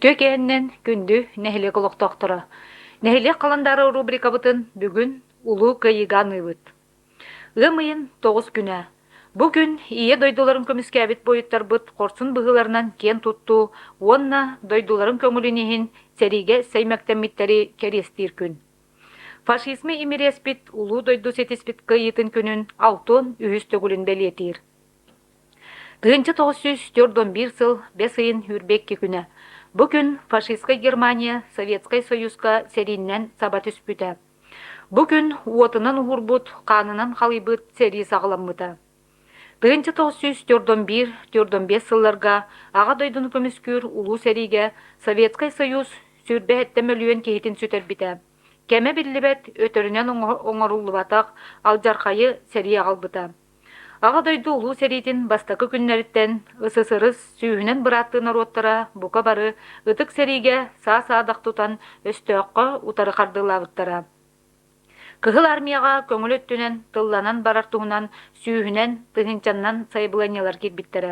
Үтүө киэһэннэн күндү нэһилиэк олохтоохторо! Нэһилиэк халандаара рубрикабытын бүгүн Улуу Кыайыыга аныыбыт. Ыам ыйын тоҕус күнэ. Бу күн Ийэ дойдуларын көмүскээбит буойуттарбыт хорсун быһыыларынан киэн туттуу уонна дойдуларын көҥүлүн иһин сэриигэ сэймэктэммиттэри кэриэстиир күн. Фашизмы имириэспит улуу дойду ситиспит кыайыытын күнүн алтыан үһүс төгүлүн бэлиэтиир. 1941 сыл бэс ыйын 22 күнэ. Бу күн фашистскай Германия Советскай Союзка сэрииннэн саба түспүтэ. Бу күн уотунан уһуурбут, хаанынан халыйбыт сэрии саҕаламмыта. 1941-45 сылларга Аҕа дойдуну көмүскүүр Улуу сэриигэ Советскай Союз 27 мөлүйүөн киһитин сүтэрбитэ. Кэмэ биллибэт, өтөрүнэн оҥоруллубатах алдьархайы сэрии аҕалбыта. Аҕа дойду Улуу сэриитин бастакы күннэриттэн СССР сүүһүнэн бырааттыы норуоттара бука бары ытык сэриигэ саа-саадах тутан өстөөххө утары хардыылаабыттара. Кыһыл Армияҕа көҥүл өттүнэн тылланан барар туһунан сүүһүнэн, тыһыынчаннан сайабылыанньалар киирбиттэрэ.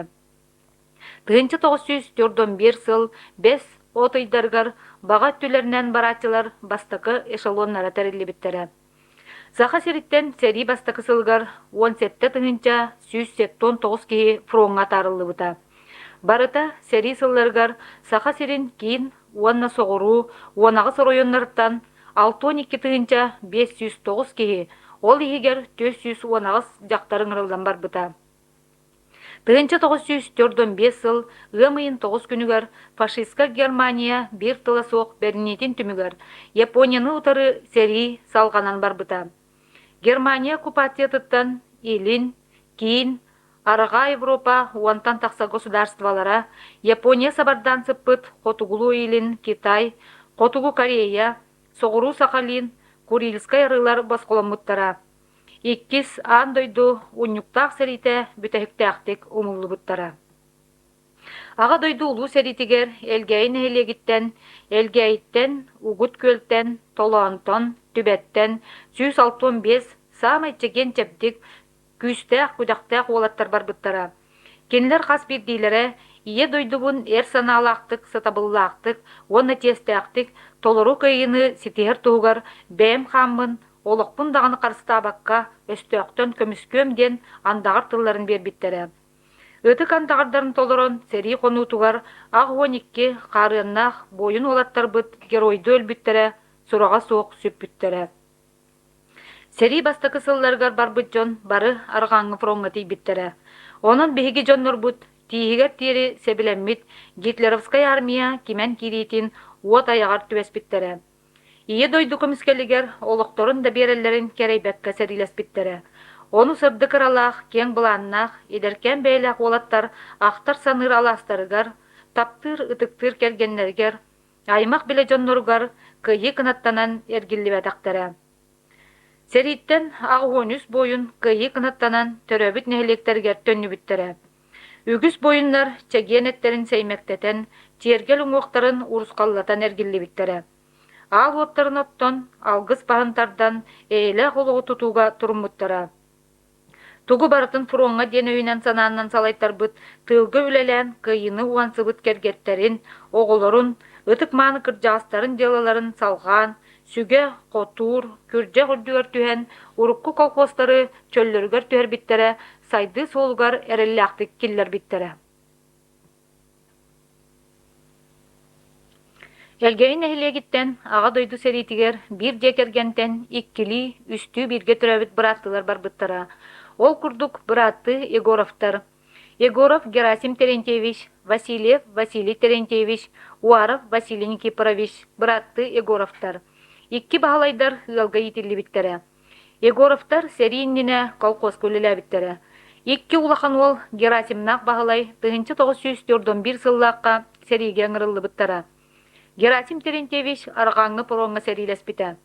1941 сыл бэс от ыйдарыгар баҕа өттүлэринэн барааччылар бастакы эшелоннара тэриллибиттэрэ. Саха сириттэн сэрии бастакы сылыгар 17 179 киһи фроҥҥа атаарыллыбыта. Барыта сэрии сылларыгар Саха сирин киин уонна соҕуруу 18 оройуоннарыттан 62 509 киһи, ол иһигэр 418 дьахтар ыҥырыллан барбыта. 1945 сыл ыам ыйын тоҕус күнүгэр фашистскай Германия биир тыла суох бэриниитин түмүгэр Японияны утары сэрии салҕанан барбыта. Германия оккупациятыттан Илин, Киин, Арҕаа Европа уонтан тахса государстволара Япония сабардаан сыппыт Хотугулуу-Илин Китай, Хотугу Корея, Соҕуруу Сахалин, Курильскай арыылар босхоломмуттара. Иккис аан дойду унньуктаах сэриитэ бүтэһиктээхтик умуллубуттара. Аҕа дойду Улуу сэриитигэр Элгээйи нэһилиэгиттэн, Элгээйиттэн, Угут Күөлтэн, Толоонтон, Түбэттэн 165 саамай чэгиэн-чэбдик, күүстээх-күдэхтээх уолаттар барбыттара. Кинилэр хас биирдиилэрэ Ийэ дойдубун эр санаалаахтык, сатабыллаахтык уонна чиэстээхтик толору кыайыыны ситиһэр туһугар бэйэм хааммын, олохпун даҕаны харыстаабакка өстөөхтөн көмүскүөм диэн андаҕар тылларын биэрбиттэрэ. Ытык андаҕардарын толорон сэрии хонуутугар 82 хаарыаннаах буойун уолаттарбыт геройдуу өлбүттэрэ, сураҕа суох сүппүттэрэ. Сэрии бастакы сылларыгар барбыт дьон бары арҕааҥҥы фроҥҥа тиийбиттэрэ. Онон биһиги дьоннорбут тииһигэр диэри сэбилэммит гитлеровскай армия кимэн киириитин уот айаҕар түбэспиттэрэ. Ийэ дойду көмүскэлигэр олохторун да биэрэллэрин кэрэйбэккэ сэриилэспиттэрэ. Ону сырдык ыралаах, киэҥ былааннаах, эдэркээн бэйэлээх уолаттар ахтар-саныыр алаастарыгар, таптыыр, ытыктыыр кэргэннэригэр, аймах-билэ дьонноругар кыайыы кынаттанан эргиллибэтэхтэрэ. Сэрииттэн 83 буойун кыайыы кынаттанан төрөөбүт нэһилиэктэригэр төннүбүттэрэ. Үгүс буойуннар чэгиэн эттэрин сэймэктэтэн, чиэргэл уҥуохтарын урусхаллатан эргиллибиттэрэ. Аал уоттарын оттон, алгыс баһын тардан, эйэлээх олоҕу тутууга туруммуттара. Тугу барытын фроҥҥа диэн өйүнэн-санаанан салайтарбыт, тыылга үлэлээн кыайыыны уһансыбыт кэргэттэрин, оҕолорун, ытык-мааны кырдьаҕастарын дьыалаларын салҕаан, сүгэ, хотуур, күрдьэх үрдүгэр түһэн, урукку колхуостары чөллөрүгэр түһэрбиттэрэ, сайдыы суолугар эрэллээхтик киллэрбиттэрэ. Элгээйи нэһилиэгиттэн Аҕа дойду сэриитигэр биир дьиэ кэргэнтэн иккилии, үстүү бииргэ төрөөбүт бырааттыылар барбыттара. Ол курдук бырааттыы Егоровтар Егоров Герасим Терентьевич, Васильев Василий Терентьевич, Уаров Василий Никифорович бырааттыы Егоровтар. Икки баһылайдар ыалга иитиллибиттэрэ. Егоровтар сэрии иннинэ колхозка үлэлээбиттэрэ. Икки улахан уол Герасимнаах Баһылай 1941 сыллаахха сэриигэ ыҥырыллыбыттара. Герасим Терентьевич арҕааҥҥы паромҥа сэриилэспитэ.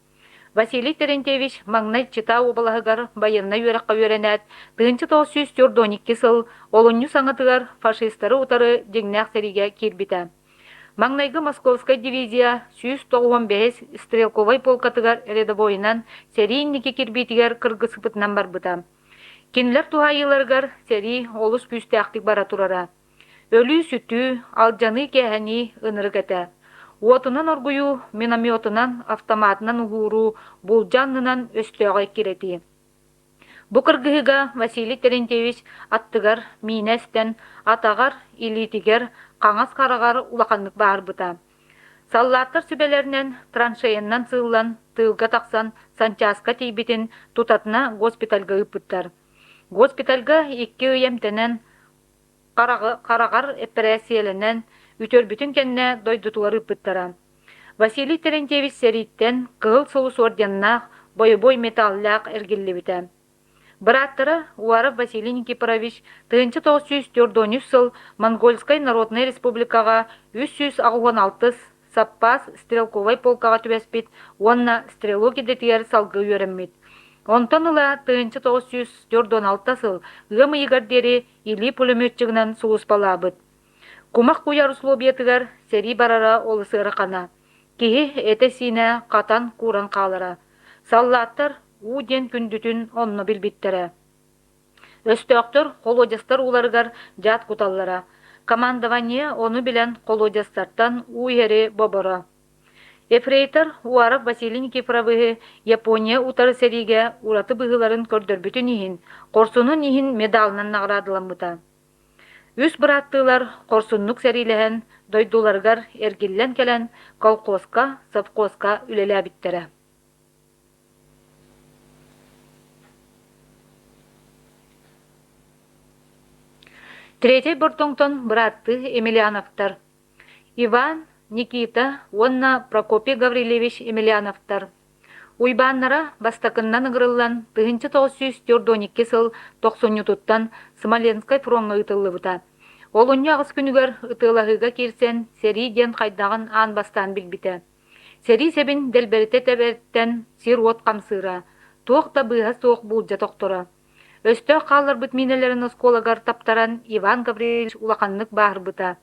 Василий Терентьевич маҥнай Чита уобалаһыгар байыаннай үөрэххэ үөрэнээт, 1942 сыл олунньу саҥатыгар фашистары утары дьиҥнээх сэриигэ киирбитэ. Маҥнайгы Московскай дивизия 195 стрелковай полкатыгар рядовойунан сэрии инники кирбиитигэр кыргысыпытынан барбыта. Кинилэр туһаайыыларыгар сэрии олус күүстээхтик бара турара. Өлүү-сүтүү, алдьаныы-кээһэнии ынырык этэ. Уотунан оргуйуу, минометунан, автоматынан уһууруу, булдьа аннынан өстөөҕү эккирэтии. Бу кыргыһыыга Василий Терентьевич аттыгар миинэ эстэн, атаҕар, илиитигэр, хаҥас хараҕар улаханнык бааһырбыта. Саллааттар сүбэлэринэн траншеяннан сыыллан, тыылга тахсан санчааска тиийбитин тутатына госпитальга ыыппыттар. Госпитальга икки ый эмтэнэн, хараҕар эппэрээссийэлэнэн, үтүөрбүтүн кэннэ дойдутугар ыыппыттара. Василий Терентьевич сэрииттэн Кыһыл Сулус орденнаах бойобуой металлаах эргиллибитэ. Бырааттара Уаров Василий Никифорович 1943 сыл Монгольскай Народнай Республикаҕа 386 саппаас стрелковай полкаҕа түбэспит уонна стрелок идэтигэр салгыы үөрэммит. Онтон ыла 1946 сыл ыам ыйыгар диэри илии пулеметчигынан сулууспалаабыт. Кумах куйаар условиятыгар сэрии барара олус ыарахана. Киһи этэ-сиинэ хатан-кууран хаалара. Саллааттар уу диэн күндүтүн онно билбиттэрэ. Өстөөхтөр холуодьастар ууларыгар дьаат куталлара. Командование ону билэн холуодьастартан уу иһэри боборо. Ефрейтор Уаров Василий Никифоровиһы Япония утары сэриигэ ураты быһыыларын көрдөрбүтүн иһин, хорсунун иһин медалынан наҕараадаламмыта. Үс бырааттыылар хорсуннук сэриилэһэн, дойдуларыгар эргиллэн кэлэн колхозка, совхозка үлэлээбиттэрэ. Третий Бордоҥтон бырааттыы Емельяновтар Иван, Никита уонна Прокопий Гаврильевич Емельяновтар Уйбааннара бастакыннан ыҥырыллан 1942 сыл тохсунньутуттан Смоленскай фроҥҥа ыытыллыбыта. Олунньу аҕыс күнүгэр ытыалаһыыга киирсэн сэрии диэн хайдаҕын аан бастаан билбитэ. Сэрии сэбин дэлбэритэ тэбэриттэн сир-уот хамсыыра, туох да быыһа суох буулдьа тохторо. Өстөөх хаалларбыт миинэлэрин оскуолагар таптаран Иван Гаврильевич улаханнык бааһырбыта.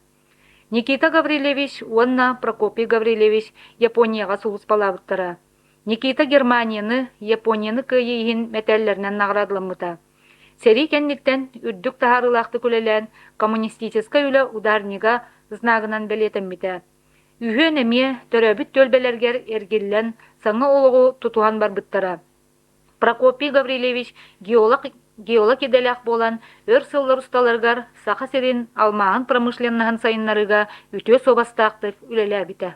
Никита Гаврильевич уонна Прокопий Гаврильевич Японияҕа сулууспалаабыттара. Никита Германияны, Японияны кыайыы иһин мэтээллэринэн наҕараадаламмыта. Сэрии кэнниттэн үрдүк таһаарыылаахтык үлэлээн коммунистическай үлэ ударнига знагынан бэлиэтэммитэ. Үһүөн эмиэ төрөөбүт түөлбэлэригэр эргиллэн саҥа олоҕу тутуһан барбыттара. Прокопий Гаврильевич геолог, геолог идэлээх буолан, өр сыллар усталарыгар Саха сирин алмааһын промышленноһын сайыннарыыга үтүө суобастаахтык үлэлээбитэ.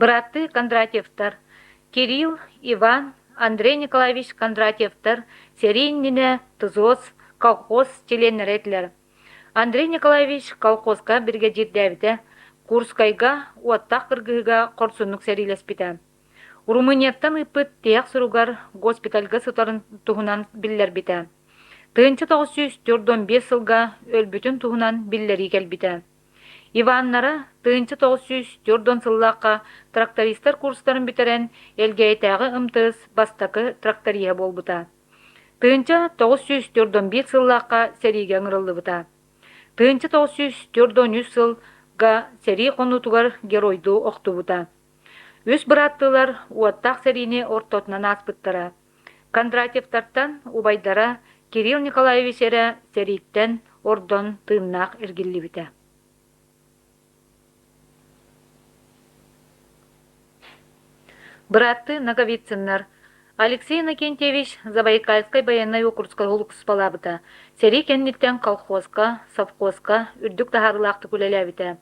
Бырааттыы Кондратьевтар Кирилл, Иван, Андрей Николаевич Кондратьевтар сэрии иннинэ ТЗОС, колхоз чилиэннэрэ этилэр. Андрей Николаевич колхозка биригэдьиирдээбитэ, Курскайга уоттаах кыргыһыыга хорсуннук сэриилэспитэ. Румынияттан ыыппыт тиһэх суругар госпитальга сытарын туһунан биллэрбитэ. 1945 сылга өлбүтүн туһунан биллэрии кэлбитэ. Иваннара 1940 сыллаахха трактористар курстарын бүтэрэн Элгээйитээҕи МТС бастакы тракториһа буолбута. 1941 сыллаахха сэриигэ ыҥырыллыбыта. 1943 сылга сэрии хонуутугар геройдуу охтубута. Үс бырааттыылар уоттаах сэриини ортотунан ааспыттара. Кондратьевтартан убайдара Кирилл Николаевич эрэ сэрииттэн ордон тыыннаах эргиллибитэ. Бырааттыы Ноговицыннар Алексей Иннокентьевич Забайкальскай байыаннай уокурукка сулууспалаабыта. Сэрии кэнниттэн колхозка, совхозка үрдүк таһаарыылаахтык үлэлээбитэ.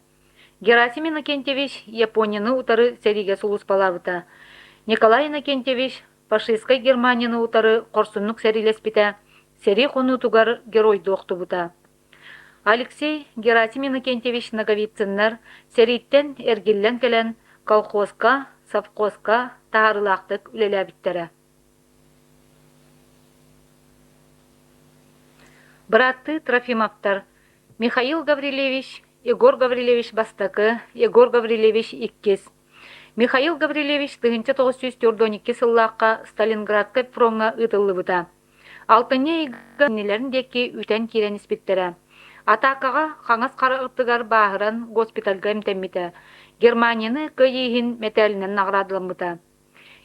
Герасим Иннокентьевич Японияны утары сэриигэ сулууспалаабыта. Николай Иннокентьевич фашистскай Германияны утары хорсуннук сэриилэспитэ, сэрии хонуутугар геройдуу охтубута. Алексей Герасим Иннокентьевич Ноговицыннар сэрииттэн эргиллэн кэлэн колхозка, совхозка таһаарыылаахтык үлэлээбиттэрэ. Бырааттыы Трофимовтар Михаил Гаврильевич, Егор Гаврильевич бастакы, Егор Гаврильевич иккис. Михаил Гаврильевич 1942 сыллаахха Сталинградскай фроҥҥа ыытыллыбыта. Алтынньы ыйга иннилэрин диэки үтэн киирэн испиттэрэ. Атаакаҕа хаҥас хараҕытыгар бааһыран госпитальга эмтэммитэ. Германияны кыайыы иһин мэтээлинэн наҕараадаламмыта.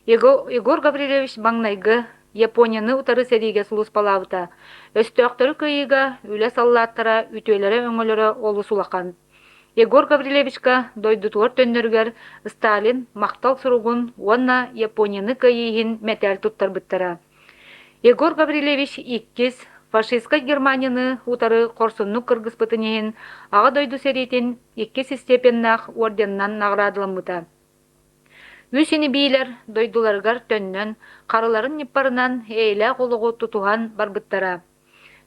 Егор Гаврильевич маҥнайгы Японияны утары сэриигэ сулууспалаабыта. Өстөөхтөрү кыайыыга үлэ саллааттара үтүөлэрэ-өҥөлөрө олус улахан. Егор Гаврильевичка дойдутугар төннөрүгэр Сталин махтал суругун уонна Японияны кыайыы иһин мэтээл туттарбыттара. Егор Гаврильевич иккис фашистскай Германияны утары хорсуннук кыргыспытын иһин Аҕа дойду сэриитин иккис степеннээх орденынан наҕараадаламмыта. Үс ини-биилэр дойдуларыгар төннөн, харыларын ньыппарынан эйэлээх олоҕу тутуһан барбыттара.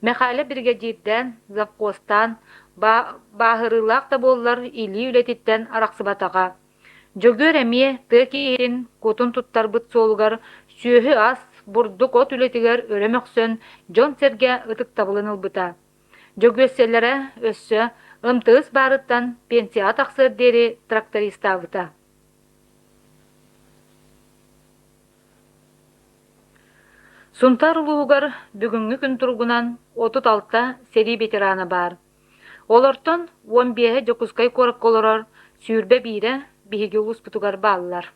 Мэхээлэ биригэдьиирдээн, завхозтаан, бааһырыылаах да буоллар илии үлэтиттэн арахсыбатаҕа. Дьөгүөр эмиэ тыа киһитин кутун туттарбыт суолугар сүөһү-ас, бурдук-от үлэтигэр өрө мөхсөн, дьон-сэргэ ытыктабылын ылбыта. Дьөгүөссэлэрэ өссө МТС баарыттан пенсияҕа тахсыар диэри трактористаабыта. Сунтаар улууһугар бүгүҥҥү күн туругунан 36 сэрии ветерана баар. Олортон 15-э Дьокуускай куоракка олорор, 21-э биһиги улууспутугар бааллар.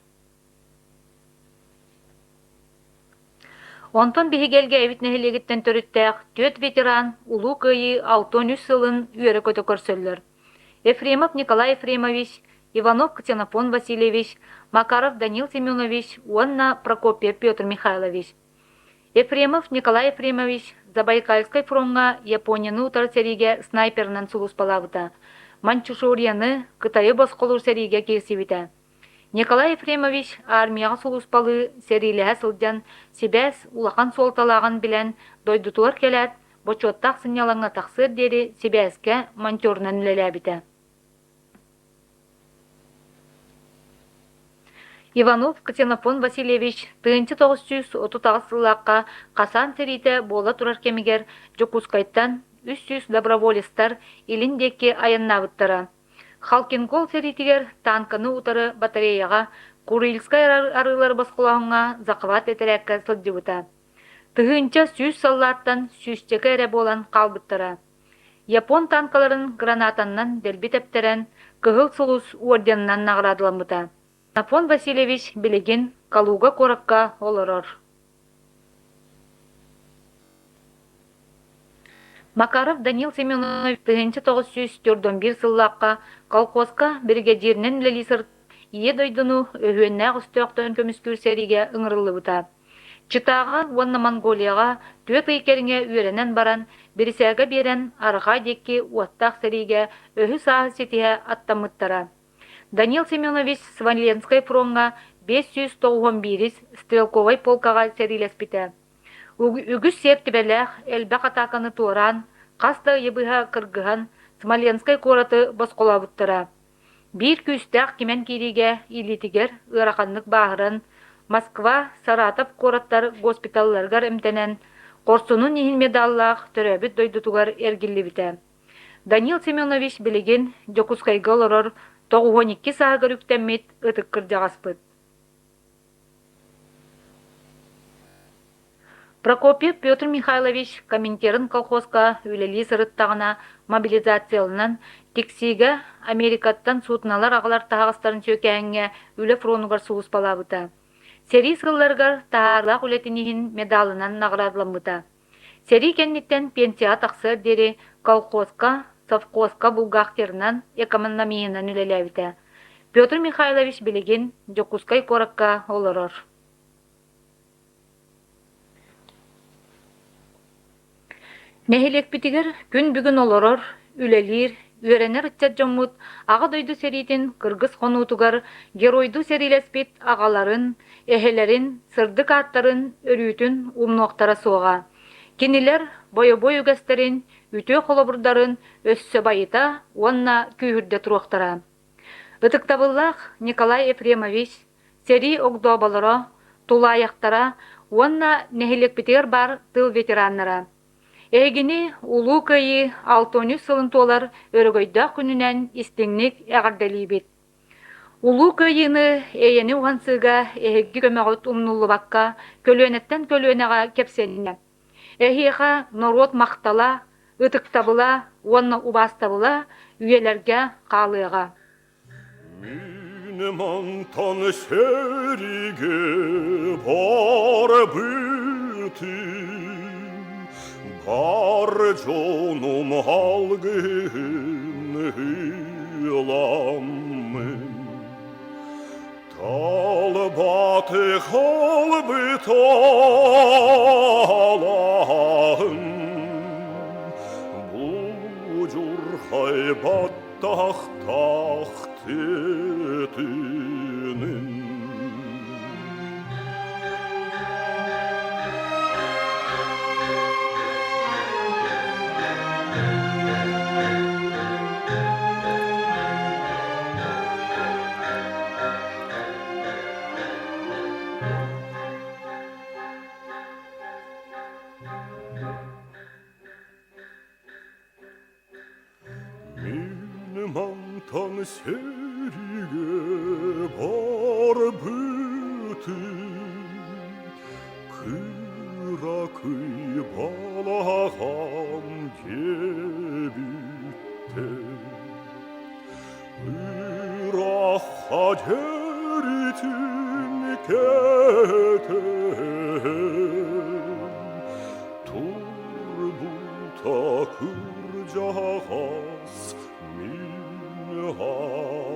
Онтон биһиги Элгээйибит нэһилиэгиттэн төрүттээх түөрт ветеран Улуу Кыайыы 63 сылын үөрэ-көтө көрсөллөр. Ефремов Николай Ефремович, Иванов Ксенофон Васильевич, Макаров Данил Семенович уонна Прокопьев Петр Михайлович. Ефремов Николай Ефремович Забайкальскай фроҥҥа Японияны утары сэриигэ снайперынан сулууспалаабыта, Маньчжурияны Кытайы босхолуур сэриигэ киирсибитэ. Николай Ефремович армияҕа сулууспалыы, сэриилэһэ сылдьан, сибээс улахан суолталааҕын билэн, дойдутугар кэлээт, бочуоттаах сынньалаҥҥа тахсыар диэри сибээскэ монтерунан үлэлээбитэ. Иванов Ксенофон Васильевич 1938 сыллаахха Хасан сэриитэ буола турар кэмигэр Дьокуускайтан 300 доброволецтар илин диэки айаннаабыттара. Халкингол сэриитигэр танканы утары батареяҕа Курильскай арыылары босхолооһуҥҥа захват этэрээккэ сылдьыбыта. 1100 саллааттан сүүсчэкэ эрэ буолан хаалбыттара. Япон танкаларын гранатаннан дэлби тэптэрэн Кыһыл Сулус орденынан наҕараадаламмыта. Нафон Васильевич билигин Калуга куоракка олорор. Макаров Данил Семенович 1941 сыллаахха колхозка биригэдьииринэн үлэлии сырыт Ийэ дойдуну өһүөннээх өстөөхтөн көмүскүүр сэриигэ ыҥырыллыбыта. Читаҕа уонна Монголияҕа түөрт ый кэриҥэ үөрэнэн баран, бирисээгэ биэрэн арҕаа диэки уоттаах сэриигэ өһү-сааһы ситиһэ аттаммыттара. Данил Семенович Смоленскай фроҥҥа 591 стрелковай полкаҕа сэриилэспитэ. Үгүс сиэртибэлээх элбэх атааканы туораан, хас да ыйы быһа кыргыһан Смоленскай куораты босхолообуттара. Биир күүстээх кимэн киириигэ илиитигэр ыараханнык бааһыран, Москва, Саратов куораттар госпиталларыгар эмтэнэн, хорсунун иһин медаллаах төрөөбүт дойдутугар эргиллибитэ. Данил Семенович билигин Дьокуускайга олорор 92 сааһыгар үктэммит ытык кырдьаҕаспыт. Прокопьев Петр Михайлович Коминтерн колхозка үлэлии сырыттаҕына мобилизацияланан Тиксиигэ Америкаттан суднолар аҕалар таһаҕастарын сүөкээҥҥэ үлэ фронугар сулууспалаабыта. Сэрии сылларыгар таһаарыылаах үлэтин иһин медалынан наҕараадаламмыта. Сэрии кэнниттэн пенсияҕа тахсыар диэри колхозка, совхозка бухгалтерынан, экономиһынан үлэлээбитэ. Петр Михайлович билигин Дьокуускай куоракка олорор. Нэһилиэкпитигэр күн бүгүн олорор, үлэлиир, үөрэнэр ыччат дьоммут Аҕа дойду сэриитин кыргыс хонуутугар геройдуу сэриилэспит аҕаларын, эһэлэрин сырдык ааттарын өрүүтүн умнуохтара суоҕа. Кинилэр бойобуой үгэстэрин, үтүө холобурдарын өссө байыта уонна күүһүрдэ туруохтара. Ытыктабыллаах Николай Ефремович сэрии огдооболоро, тулаайахтара уонна нэһилиэкпитигэр баар тыыл ветераннара. Эһигини Улуу Кыайыы 63 сылын туолар өрөгөйдөөх күнүнэн истиҥник эҕэрдэлиибит! Улуу Кыайыыны эйэни уһансыыга эһиги көмөҕүт умнуллубакка көлүөнэттэн көлүөнэҕэ кэпсэннэ. Эһиэхэ норуот махтала, ытыктабыла уонна убаастабыла үйэлэргэ хаалыаҕа. Мин мантан сэриигэ барбытым. Бар дьонум алгыһын ыламмын, Талбаты халбыталаһын, Будьурхай баттахтах тетинин. Мин мантан сэриигэ барбытым, Кыракый балаҕан диэбиттэр. Ыраахха дьэритин кэтэһэн, Турбута кырдьаҕас мин аҕам.